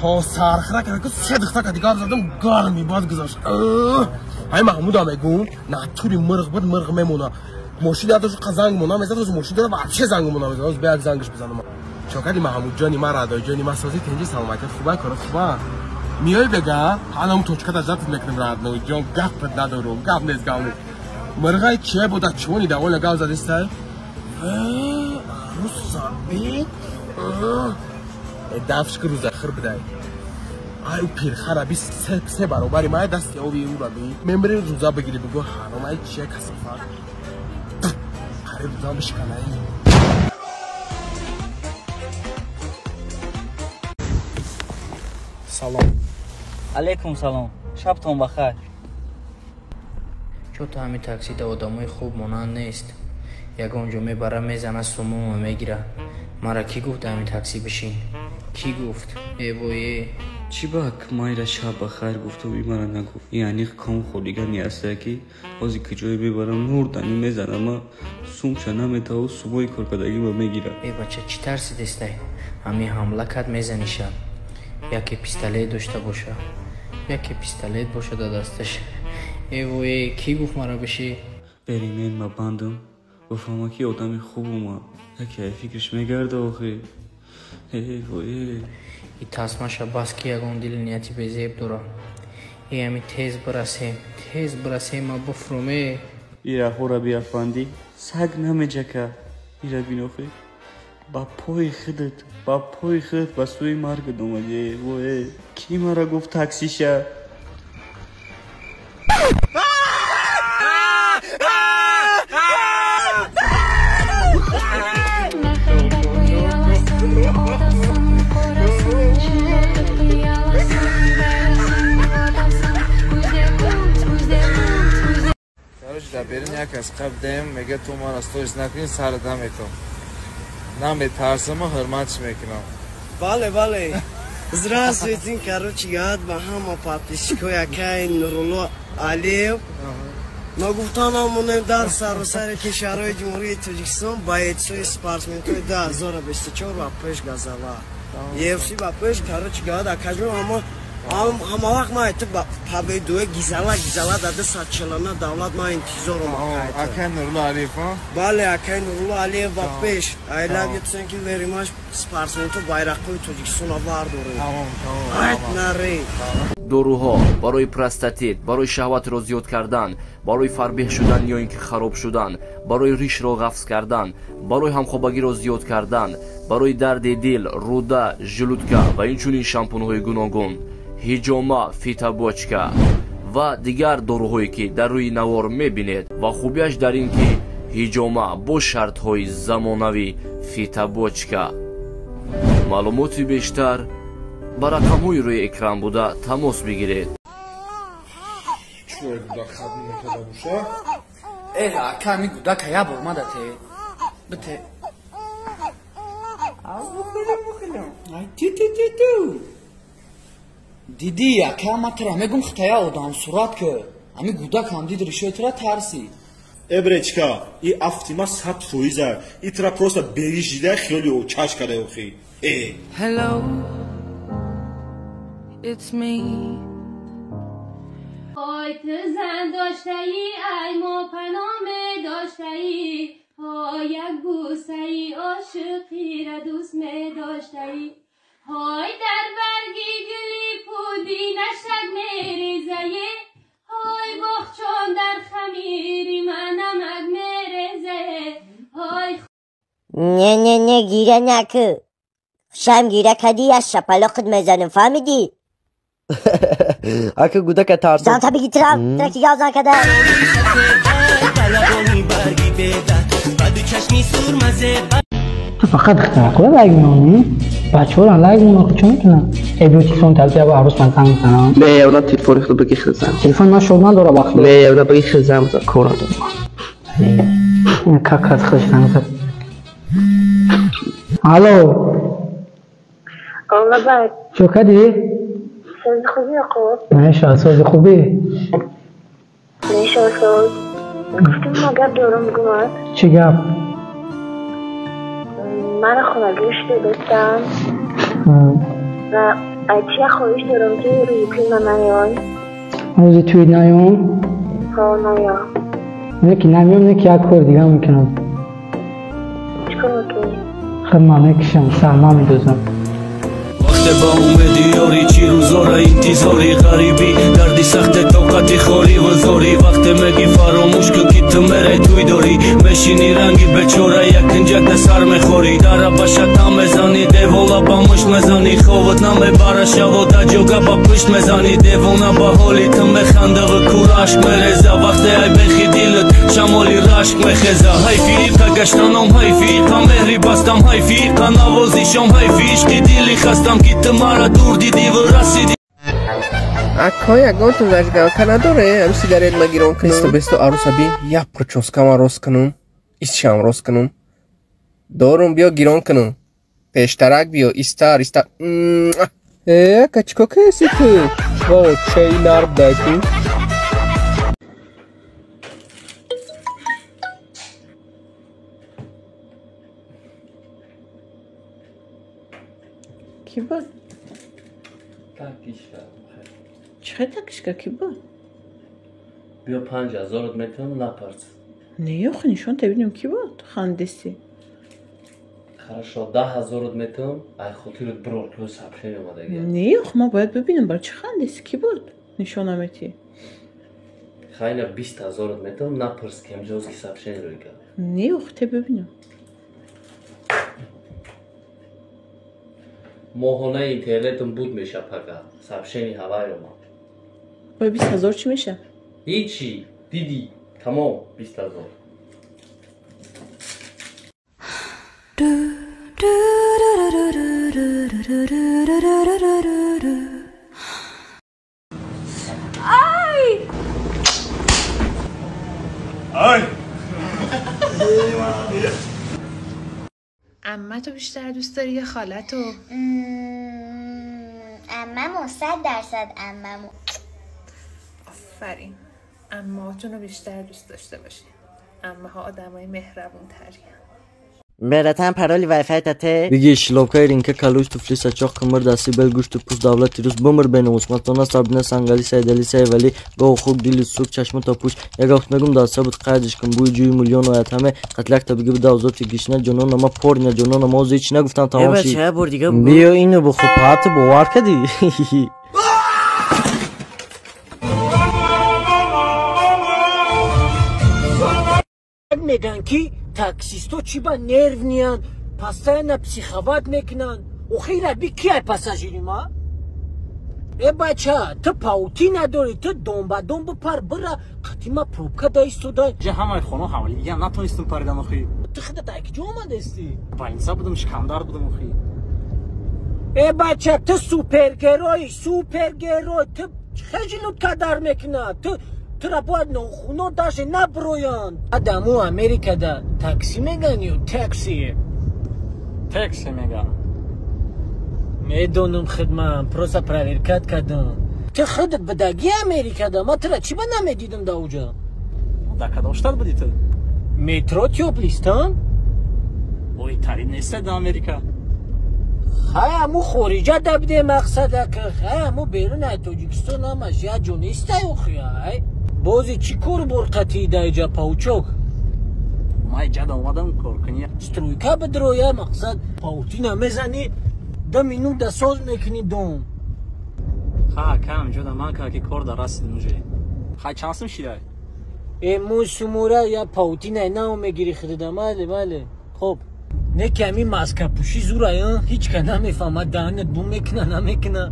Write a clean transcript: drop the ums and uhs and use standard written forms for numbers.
То сархра ки се духта дигар задам гарми бад гузашт. Ай Маҳмуда мегум, натури мирғ буд, мирғ мемона. Мошин дошт қазанг мона мезад, аз мошин дора вообще занг мона мезад. Аз беак зангш бизанам. Чокади Маҳмудҷони ма, радоҷони ма, сози тенҷи, саломатӣ, хуба, кора хуба. Миёй бега, ҳалам точка да зад мекунем радноҷон, гап надорум, гап нест, гап нест. Мирғай чие буда, чони давола гап задистай? Русаби? Дафш ки рӯзахир бидай. Ай пирхара би се баробари май дасти оби ура би. Мембри рӯза бигири бигӯ ҳаром ай чие касофат. Қариб рӯза бишканай. Салом. Алейкум салом. Шабтон бахайр. Чо-то ҳамин таксида одамои хуб монанд нест. Ягон ҷо мебара, мезана, сумума мегира. Мара кӣ гуфт ҳамин такси бишин? Кӣ гуфт? Эвое. Чӣ бак майра шаб бахайр гуфту и мара нагуфт. И аниқ ком хулигани астая ки ҳози куҷое мебарам мурдани мезанама, сумша наметаву сумои коркардагима мегира. Э бача, чӣ тарсидестай? Ҳамин ҳамла кард мезаниша. Яке пистолет дошта боша. Яке пистолет боша дар дасташ. Эвое, кӣ гуфт мара биши? Беримен ма бандам. Бифаҳма ки одами хубума. Яке ай фикраш мегарда охи. Эвое. И тасмаша бас ки ягон дили нияти безеб дора. Э ҳами тез бирасем, тез бирасем ма буфруме. Ира ҳора биафанди, саг намеҷака. Ира бин охи. Ба пои худат, ба пои худат ба сӯи маргат омадӣ. Эвое. Кӣ мара гуфт таксиша? Дар берун як аз қабл даем, мега ту мара сторис накунӣ, сарат наметом. Наметарсаму ҳурматш мекунам. Бале, бале. Здравствуйте, короче, гад ба ҳама подписчикои акай Нурулло Алиев. Ногуфтанам монем дар саросари кишварҳои Ҷумҳурии Тоҷикистон боецҳои спортсменҳои 2024 ба пеш газала. UFC ба пеш, короче, гад акаҷон ҳама ҳама вақт ман айтиб победуе гизала гизала дада садчалана давлат ман интизорум. Акай Нурулло Алиев, а? Бале, акай Нурулло Алиев ба пеш. I love you, thank you very much. Спортсменто байрақҳои Тоҷикистонро бардорем. Тамом, тамом. Айт наре. Доруҳо барои простатит, барои шаҳватро зиёд кардан, барои фарбеҳ шудан ё ин ки хароб шудан, барои ришро ғафз кардан, барои ҳамхобагиро зиёд кардан, барои дарди дил, рӯда, желудка ва инчунин шампунҳои гуногун, ҳиҷома, фитобочка ва дигар доруҳое ки дар рӯи навор мебинед. Ва хубиаш дар ин ки ҳиҷома бо шартҳои замонавӣ, фитобочка. Маълумоти бештар ба рақамҳои рӯи экран буда тамос бигиред. Чӯй гудак хат мекарда боша? Э, ака, ами гудака я бор мада те. Бите. Аз бухилам, бухилам. Ай ти ти ти ту. Диди, ака, ма тра мегум хитая одам сурат ки. Ами гудак ҳам дид ришои тра тарси. Э бречка, и афти ма 100%. И тра просто берижида хиёли чаш када охи. Э. Hello. It's me. های تو زن داشته ای، ای ما پنام داشته ای، های یک بوسه ای عاشقی را دوست می داشته ای، های در برگی گلی پودی نشک می ریزه، های باغچان در خمیری من نمک می ریزه، های نه نه نه گیره نکه شم گیره کدی از شپلاقت میزنم، فهمیدی؟ اکه گوده که ترسم زن تا بگی ترم ترکی گاو زن کده. تو فقط دختر خدا لایک می‌کنی؟ بچه‌ها رو لایک می‌کنن چون می‌تونن ای تلفن تلفن با عروس من زنگ می‌زنم. نه یونا تلفن خود بگی خزم. تلفن من شد نداره وقت. نه یونا بگی خزم تا کورا دارم. این کاکا از خودش زنگ زد. الو. الله چو کدی؟ ساز خوبی آقا؟ نه ساز خوبی. نه ساز. گفتم ما گپ دارم گمت. چی گپ؟ من خونگیش دادم و Чия хоҳиш дорам ки рӯзи тӯи ман наёй. Рӯзи тӯи наём? Ҳо, наё. Не ки намеём, не ки як кор дига мекунам. Чӣ кор мекунӣ? Худ ман мекушам, саҳна медозам. Вақте ба умеди ёрӣ чӣ рӯзора интизори ғарибӣ, дарди сахте тоқати хорӣ ва зорӣ. Вақте мегӣ фаромӯш кун ки ту мерай тӯй дорӣ, мешинӣ ранги бечора якинҷак да сар мехорӣ. Дара ба шатам мезанӣ, девола ба мушт мезанӣ, ховат намебара шаво да ҷога ба пушт мезанӣ. Девона ба ҳоли ту механда ва кур ашк мереза, вақте ай бехи дилат шамоли рашк мехеза. Ҳайфи иқа гаштаном, ҳайфи иқа меҳри бастам, ҳайфи иқа навозишом, ҳайфи ишқи дили хастам ки ту мара дур дидӣ ва расидӣ. Ако ягонтон зажигалка надоре, ам сигарет ма гирон кунам. Бесто бесто аруса би, як прическама рост кунам, исшам рост кунам. Дорум биё гирон кунам. Пештарак биё, истар, истар. Э, ака чико кеси ту? Во, чей нарб дай ту. Ки буд? Такишка. Чӣ хел такишка ки буд? Биё 5000-от метавонам, напарс. Не, охи нишон та бинем ки буд хандеси. Хорошо, 10 000-от метавонам, ай хотират бирор ки сообщение омадаги. Не, охи ман бояд бибинам бар чӣ хандеси ки буд нишона метӣ. Хайна 20 000-от метавонам, напарс ки ҳамҷоз ки сообщение рӯй кард. Не, охи те бибинам. Моҳонаи интернетам буд меша пага. Сообщение ҳавай омад. Бой 20 000 чӣ меша? Ҳичи, дидӣ, тамом 20 000. Ай! Ай! عمتو بیشتر دوست داری یا خالتو؟ عممو، 100% عممو. آفرین، عمهاتون رو بیشتر دوست داشته باشین. عمه ها آدمای مهربون ترین. Братан, пароли вайфай тате? Биги шиловкаи ринка калуш туфли сачоқ кимир дасти бел гӯшту пӯст давлати рус бумр беномус мастона сабина сангали сайдали сайвали гоҳу хук дили сук чашму то пӯш як вақт мегум даста буд қайдиш кун бӯи ҷӯи миллион ояд ҳаме қатлякта биги буда озоти гишна ҷононама порня ҷононама ози ҳеч нагуфтам тамом Э, шид. бача, бор дига бу. Биё ину бухӯ, паату бовар кардӣ. Меган ки таксисто чӣ ба нервниянд, постоянно психовать мекунанд. Охи раби ки ай пассажири ма? Э бача, ту паутина дорӣ, ту дом ба дом бипар, бира қатима пробка да истода. Ҷа ҳамаи хона ҳавали дигар натонистам паридан охи. Ту худат ай киҷо омадасти? Больница будам, шикамдард будам охи. Э бача, ту супергерой, супергерой, ту хеҷилут кадар мекунад, ту тура бояд нохуно даже наброянд. Адаму Америкада такси меган ё такси? Такси меган. Медонам, хидмат просто проверкать кардам. Ту худат бидаги Америкада, ма тура чӣ ба намедидам да уҷа? Дар кадом штат будӣ ту? Метро Тёплистан. Ой, тарид нест да Америка. Хай, аму хориҷа да биде мақсадака, хай, аму берун ай Тоҷикистон ҳамаш як ҷо нестай охи. Ай бози чӣ кор бор қатии да иҷа, паучок? Ма иҷада омадам коркунӣ. Стройка бидроя, мақсад паутина мезанӣ, 2 минута соз мекунӣ дом. Ха, кам ҷода ман ка ки кор дар расидим уже. Хай, чанд сум шидай? Э, мо сумура я паутина нао мегири худида. Мале, мале. Хоб, не ки ҳамин маскапӯшӣ зура, ҳеҷ ка намефаҳмад даҳанат бу мекуна намекуна.